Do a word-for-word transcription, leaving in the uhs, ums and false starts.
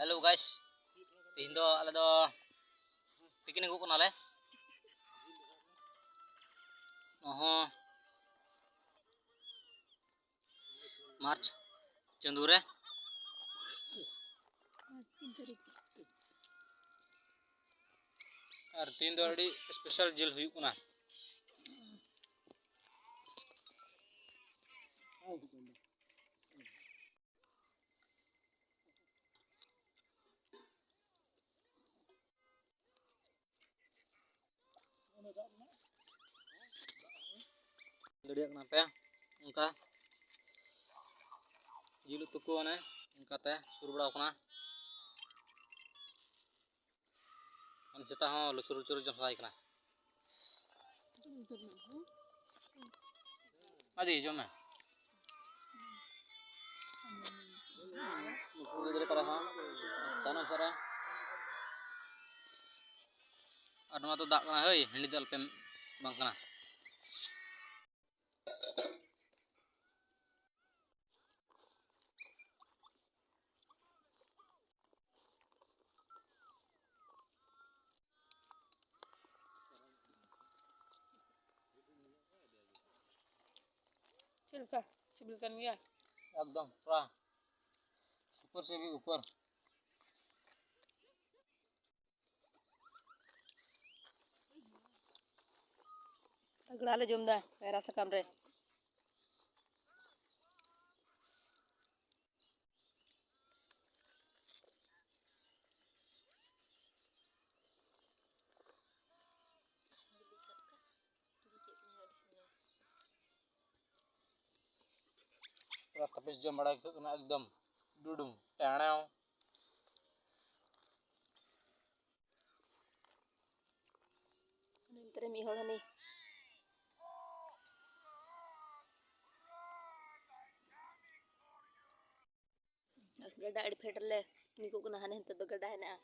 Hello guys, ᱛᱮᱦᱮᱧ ᱫᱚ ᱟᱞᱮ ᱫᱚ ᱯᱤᱠᱱᱤᱠᱚᱜ ᱠᱟᱱᱟᱞᱮ᱾ ᱱᱚᱣᱟ ᱦᱚᱸ ᱢᱟᱨᱪ ᱪᱟᱸᱫᱳ ᱨᱮ᱾ ᱟᱨ ᱛᱮᱦᱮᱧ ᱫᱚ ᱟᱹᱰᱤ special ᱡᱤᱞ ᱦᱩᱭᱩᱜ ᱠᱟᱱᱟ᱾ ᱫᱟᱲᱮᱭᱟᱜ ᱠᱟᱱᱟ ᱯᱮ ᱚᱱᱠᱟ ᱡᱤᱞ ᱩᱛᱩ ᱠᱚ ᱚᱱᱮ ᱚᱱᱠᱟᱛᱮ ᱥᱩᱨ ᱵᱟᱲᱟᱣ ᱠᱟᱱᱟ᱾ ᱟᱨ ᱥᱮᱛᱟᱜ ᱦᱚᱸ ᱞᱩᱪᱩᱨ ᱞᱩᱪᱩᱨ ᱡᱚᱢ ᱥᱟᱱᱟᱭᱮ ᱠᱟᱱᱟ᱾ ᱟᱹᱰᱤ ᱡᱚᱢ ᱢᱮ᱾ ᱱᱩᱠᱩ ᱜᱤᱫᱽᱨᱟᱹ ᱛᱟᱞᱮ ᱦᱚᱸ ᱛᱟᱭᱱᱚᱢ ᱥᱮᱫ ᱨᱮ᱾ ᱟᱨ ᱱᱚᱣᱟ ᱫᱚ ᱫᱟᱜ ᱠᱟᱱᱟ, ᱦᱳᱭ, ᱦᱟᱺᱰᱤ ᱫᱚ ᱟᱞᱚᱯᱮ ᱵᱟᱝ ᱠᱟᱱᱟ᱾ ᱪᱮᱫ ᱞᱮᱠᱟ ᱥᱤᱵᱤᱞ ᱠᱟᱱ ᱜᱮᱭᱟ? ᱮᱠᱫᱚᱢ ᱯᱩᱨᱟ super ᱥᱤᱵᱤᱞ ᱩᱯᱚᱨ᱾ ᱛᱟᱜᱲᱟ ᱞᱮ ᱡᱚᱢ ᱫᱟ ᱠᱟᱭᱨᱟ ᱥᱟᱠᱟᱢ ᱨᱮ᱾ ᱯᱩᱨᱟ ᱛᱟᱹᱯᱤᱥ ᱡᱚᱢ ᱵᱟᱲᱟ ᱟᱹᱭᱠᱟᱹᱜ ᱠᱟᱱᱟ, ᱮᱠᱫᱚᱢ ᱰᱩᱰᱩᱝ ᱴᱮᱬᱮᱣ᱾ ᱱᱚᱱᱛᱮ ᱨᱮ ᱢᱤᱫ ᱦᱚᱲ ᱦᱟᱹᱱᱤ᱾ ᱜᱟᱰᱟ ᱟᱹᱰᱤ ᱯᱷᱮᱰ ᱨᱮᱞᱮ ᱯᱤᱠᱱᱤᱠᱚᱜ ᱠᱟᱱᱟ, ᱦᱟᱱᱮ ᱦᱟᱱᱛᱮ ᱫᱚ ᱜᱟᱰᱟ ᱦᱮᱱᱟᱜᱼᱟ᱾